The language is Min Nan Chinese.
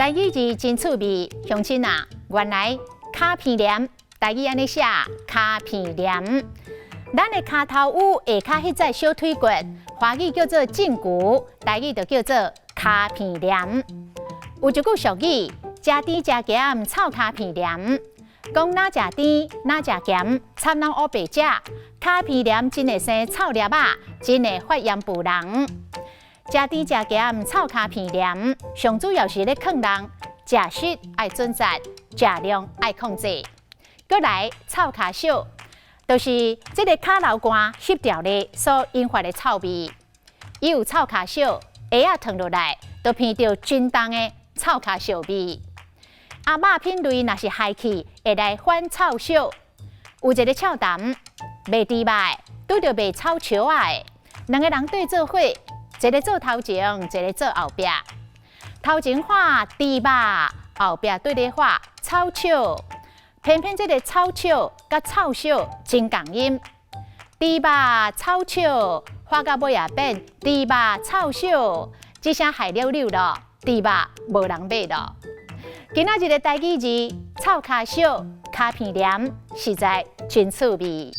台語字真趣味，鄉親啊，原來跤鼻黏，台語按呢寫跤鼻黏。咱的跤頭趺下跤彼隻小腿骨，華語叫做脛骨，台語就叫做跤鼻黏。有一句俗語：食甜食鹹，臭跤鼻黏。講若食甜，若食鹹，插腦烏白食，跤鼻黏真會生臭粒仔，真會發炎挵人。食甜食鹹，臭跤鼻黏，上主要是咧勸人食食愛準節，食量愛控制。閣來臭跤惜，就是這个跤流汗翕掉咧所引發的臭味。伊有臭跤惜，鞋仔脫落來，就鼻著真重的臭跤惜味。啊，肉品類若是害氣，會來反臭惜。有一个俏談，賣豬肉的拄著賣臭笑仔的，兩个人對做伙，一个做頭前，一个做後壁。頭前喊豬肉，後壁綴咧喊臭笑。偏偏這个臭笑佮臭惜真仝音，豬肉臭笑，喊到尾仔變豬肉臭惜，這聲害了了囉，豬肉無人買囉。今仔日的台語字臭跤惜、跤鼻黏，實在真趣味。